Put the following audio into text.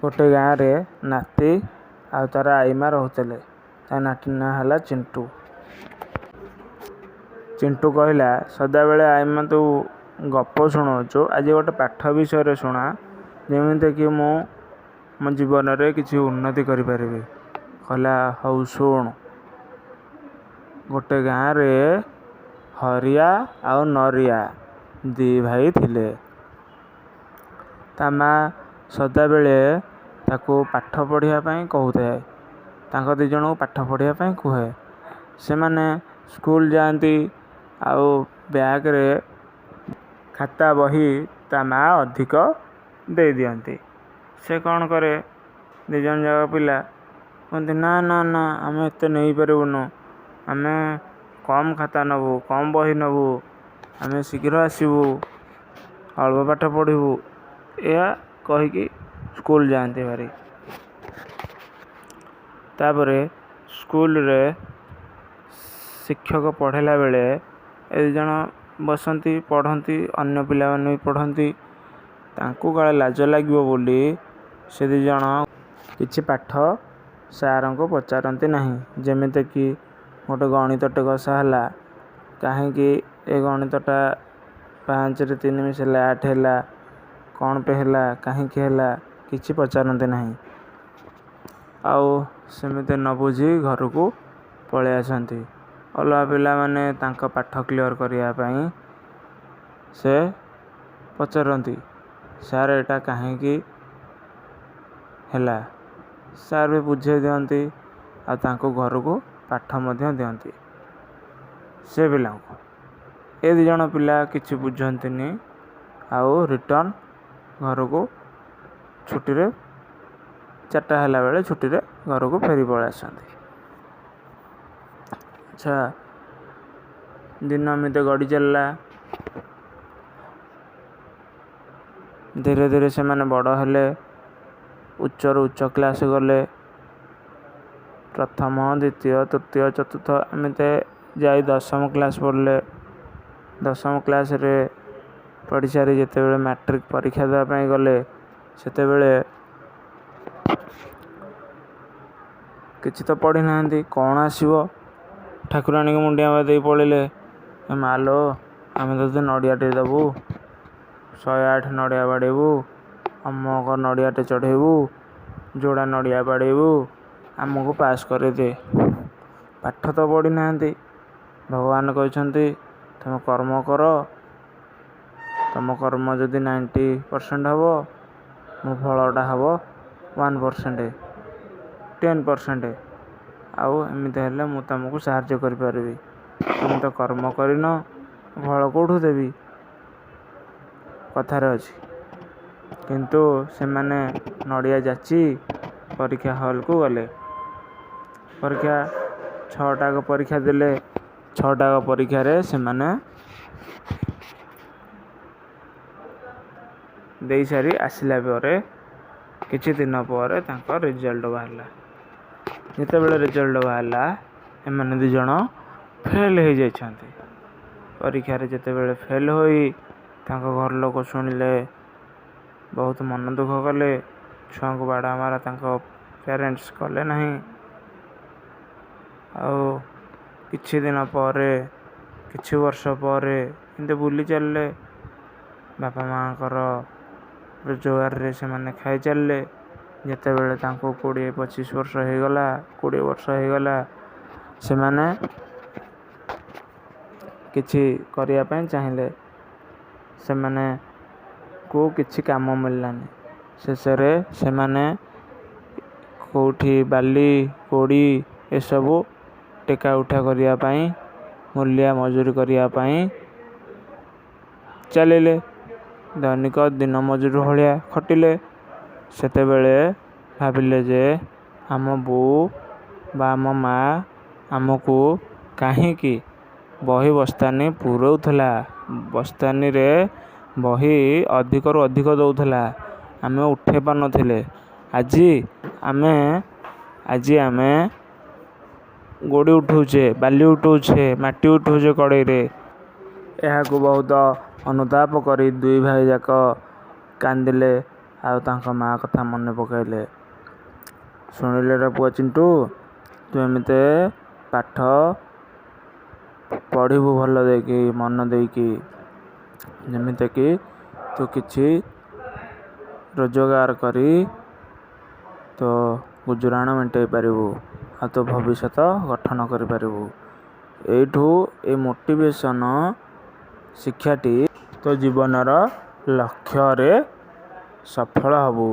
ଗୋଟେ ଗାଁରେ ନାତି ଆଉ ତା'ର ଆଈମା ରହୁଥିଲେ। ତା ନାତି ନାଁ ହେଲା ଚିଣ୍ଟୁ। ଚିଣ୍ଟୁ କହିଲା, ସଦାବେଳେ ଆଈମା ତୁ ଗପ ଶୁଣାଉଛୁ, ଆଜି ଗୋଟେ ପାଠ ବିଷୟରେ ଶୁଣା, ଯେମିତିକି ମୁଁ ମୋ ଜୀବନରେ କିଛି ଉନ୍ନତି କରିପାରିବି। କହିଲା, ହଉ ଶୁଣୁ। ଗୋଟେ ଗାଁରେ ହରିଆ ଆଉ ନରିଆ ଦୁଇ ଭାଇ ଥିଲେ। ତା ମା ସଦାବେଳେ ତାକୁ ପାଠ ପଢ଼ିବା ପାଇଁ କହୁଥାଏ, ତାଙ୍କ ଦୁଇ ଜଣଙ୍କୁ ପାଠ ପଢ଼ିବା ପାଇଁ କୁହେ। ସେମାନେ ସ୍କୁଲ ଯାଆନ୍ତି ଆଉ ବ୍ୟାଗରେ ଖାତା ବହି ତା ମା ଅଧିକ ଦେଇଦିଅନ୍ତି। ସେ କ'ଣ କରେ, ଦୁଇ ଜଣ ଯାକ ପିଲା କୁହନ୍ତି, ନା ନା ନା, ଆମେ ଏତେ ନେଇପାରିବୁନୁ, ଆମେ କମ୍ ଖାତା ନେବୁ, କମ୍ ବହି ନେବୁ, ଆମେ ଶୀଘ୍ର ଆସିବୁ, ଅଳ୍ପ ପାଠ ପଢ଼ିବୁ। ଏହା କହିକି ସ୍କୁଲ ଯାଆନ୍ତି ଭାରି। ତାପରେ ସ୍କୁଲରେ ଶିକ୍ଷକ ପଢ଼ାଇଲା ବେଳେ ଏ ଦୁଇ ଜଣ ବସନ୍ତି, ପଢ଼ନ୍ତି, ଅନ୍ୟ ପିଲାମାନେ ବି ପଢ଼ନ୍ତି। ତାଙ୍କୁ କାଳେ ଲାଜ ଲାଗିବ ବୋଲି ସେ ଦୁଇ ଜଣ କିଛି ପାଠ ସାର୍ଙ୍କୁ ପଚାରନ୍ତି ନାହିଁ। ଯେମିତିକି ଗୋଟେ ଗଣିତଟେ କଷା ହେଲା, କାହିଁକି ଏ ଗଣିତଟା 5ରେ 3 ମିଶାଇଲେ 8 ହେଲା, କ'ଣ ପାଇଁ ହେଲା, କାହିଁକି ହେଲା, କିଛି ପଚାରନ୍ତି ନାହିଁ। ଆଉ ସେମିତି ନ ବୁଝି ଘରକୁ ପଳେଇ ଆସନ୍ତି। ଅଲଗା ପିଲାମାନେ ତାଙ୍କ ପାଠ କ୍ଲିଅର୍ କରିବା ପାଇଁ ସେ ପଚାରନ୍ତି, ସାର୍ ଏଇଟା କାହିଁକି ହେଲା? ସାର୍ ବି ବୁଝାଇ ଦିଅନ୍ତି ଆଉ ତାଙ୍କୁ ଘରକୁ ପାଠ ମଧ୍ୟ ଦିଅନ୍ତି ସେ ପିଲାଙ୍କୁ। ଏ ଦୁଇ ଜଣ ପିଲା କିଛି ବୁଝନ୍ତିନି ଆଉ ରିଟର୍ଣ୍ଣ ଘରକୁ ଛୁଟିରେ, 4ଟା ହେଲା ବେଳେ ଛୁଟିରେ ଘରକୁ ଫେରି ପଳେଇ ଆସନ୍ତି। ଆଚ୍ଛା, ଦିନ ଏମିତି ଗଡ଼ି ଚାଲିଲା। ଧୀରେ ଧୀରେ ସେମାନେ ବଡ଼ ହେଲେ, ଉଚ୍ଚରୁ ଉଚ୍ଚ କ୍ଲାସ୍ ଗଲେ। ପ୍ରଥମ, ଦ୍ୱିତୀୟ, ତୃତୀୟ, ଚତୁର୍ଥ, ଏମିତି ଯାଇ 10ମ କ୍ଲାସ୍ ପଢ଼ିଲେ। 10ମ କ୍ଲାସ୍ରେ ପଢ଼ି ସାରି ଯେତେବେଳେ ମାଟ୍ରିକ ପରୀକ୍ଷା ଦେବା ପାଇଁ ଗଲେ, ସେତେବେଳେ କିଛି ତ ପଢ଼ିନାହାନ୍ତି, କ'ଣ ଆସିବ? ଠାକୁରାଣୀକୁ ମୁଣ୍ଡିଆ ମାରି ଦେଇ ପଳେଇଲେ, ଏ ମାଲୋ, ଆମେ ତୋତେ ନଡ଼ିଆଟେ ଦେବୁ, 108 ନଡ଼ିଆ ବାଡ଼େଇବୁ, ଅମକ ନଡ଼ିଆଟେ ଚଢ଼େଇବୁ, ଯୋଡ଼ା ନଡ଼ିଆ ବାଡ଼େଇବୁ, ଆମକୁ ପାସ୍ କରେଇଦେ। ପାଠ ତ ପଢ଼ିନାହାନ୍ତି। ଭଗବାନ କହିଛନ୍ତି, ତୁମେ କର୍ମ କର, ତୁମ କର୍ମ ଯଦି 90% ହେବ, ମୋ ଫଳଟା ହେବ 1%, 10%, ଆଉ ଏମିତି ହେଲେ ମୁଁ ତୁମକୁ ସାହାଯ୍ୟ କରିପାରିବି। ତୁମେ ତ କର୍ମ କରିନ, ଫଳ କେଉଁଠୁ ଦେବି? କଥାରେ ଅଛି। କିନ୍ତୁ ସେମାନେ ନଡ଼ିଆ ଯାଚି ପରୀକ୍ଷା ହଲ୍କୁ ଗଲେ। ପରୀକ୍ଷା 6ଟା ପରୀକ୍ଷା ଦେଲେ। 6ଟା ପରୀକ୍ଷାରେ ସେମାନେ ଦେଇସାରି ଆସିଲା ପରେ କିଛି ଦିନ ପରେ ତାଙ୍କ ରେଜଲ୍ଟ ବାହାରିଲା। ଯେତେବେଳେ ରେଜଲ୍ଟ ବାହାରିଲା, ଏମାନେ ଦୁଇ ଜଣ ଫେଲ୍ ହେଇଯାଇଛନ୍ତି ପରୀକ୍ଷାରେ। ଯେତେବେଳେ ଫେଲ୍ ହୋଇ ତାଙ୍କ ଘର ଲୋକ ଶୁଣିଲେ, ବହୁତ ମନ ଦୁଃଖ କଲେ। ଛୁଆଙ୍କୁ ବାଡ଼ା ମାରା ତାଙ୍କ ପ୍ୟାରେଣ୍ଟସ୍ କଲେ ନାହିଁ। ଆଉ କିଛି ଦିନ ପରେ, କିଛି ବର୍ଷ ପରେ ଏମିତି ବୁଲି ଚାଲିଲେ। ବାପା ମାଆଙ୍କର ରୋଜଗାରରେ ସେମାନେ ଖାଇ ଚାଲିଲେ। ଯେତେବେଳେ ତାଙ୍କୁ 20 25 ବର୍ଷ ହେଇଗଲା, 20 ବର୍ଷ ହେଇଗଲା, ସେମାନେ କିଛି କରିବା ପାଇଁ ଚାହିଁଲେ। ସେମାନଙ୍କୁ କିଛି କାମ ମିଳିଲାନି। ଶେଷରେ ସେମାନେ କେଉଁଠି ବାଲି, ଗୋଡ଼ି ଏସବୁ ଟେକା ଉଠା କରିବା ପାଇଁ, ମୂଲିଆ ମଜୁରୀ କରିବା ପାଇଁ ଚାଲିଲେ। ଦୈନିକ ଦିନ ମଜୁରୀ ଭଳିଆ ଖଟିଲେ। ସେତେବେଳେ ଭାବିଲେ ଯେ ଆମ ବୋଉ ବା ଆମ ମା' ଆମକୁ କାହିଁକି ବହି ବସ୍ତାନି ପୁରଉଥିଲା, ବସ୍ତାନିରେ ବହି ଅଧିକରୁ ଅଧିକ ଦେଉଥିଲା, ଆମେ ଉଠେଇ ପାରୁନଥିଲେ। ଆଜି ଆମେ ଗୋଡ଼ି ଉଠଉଛେ, ବାଲି ଉଠଉଛେ, ମାଟି ଉଠଉଛେ କଡ଼େଇରେ। ଏହାକୁ ବହୁତ ଅନୁତାପ କରି ଦୁଇ ଭାଇ ଯାକ କାନ୍ଦିଲେ ଆଉ ତାଙ୍କ ମା' କଥା ମନେ ପକାଇଲେ। ଶୁଣିଲୁରେ ପୁଅ ଚିଣ୍ଟୁ, ତୁ ଏମିତି ପାଠ ପଢ଼ିବୁ ଭଲ ଦେଇକି, ମନ ଦେଇକି, ଯେମିତିକି ତୁ କିଛି ରୋଜଗାର କରି ତୋ ଗୁଜୁରାଣ ମେଣ୍ଟାଇ ପାରିବୁ ଆଉ ତୋ ଭବିଷ୍ୟତ ଗଠନ କରିପାରିବୁ। ଏଇଠୁ ଏ ମୋଟିଭେସନ୍ ଶିକ୍ଷାଟି ତୋ ଜୀବନର ଲକ୍ଷ୍ୟରେ ସଫଳ ହେବୁ।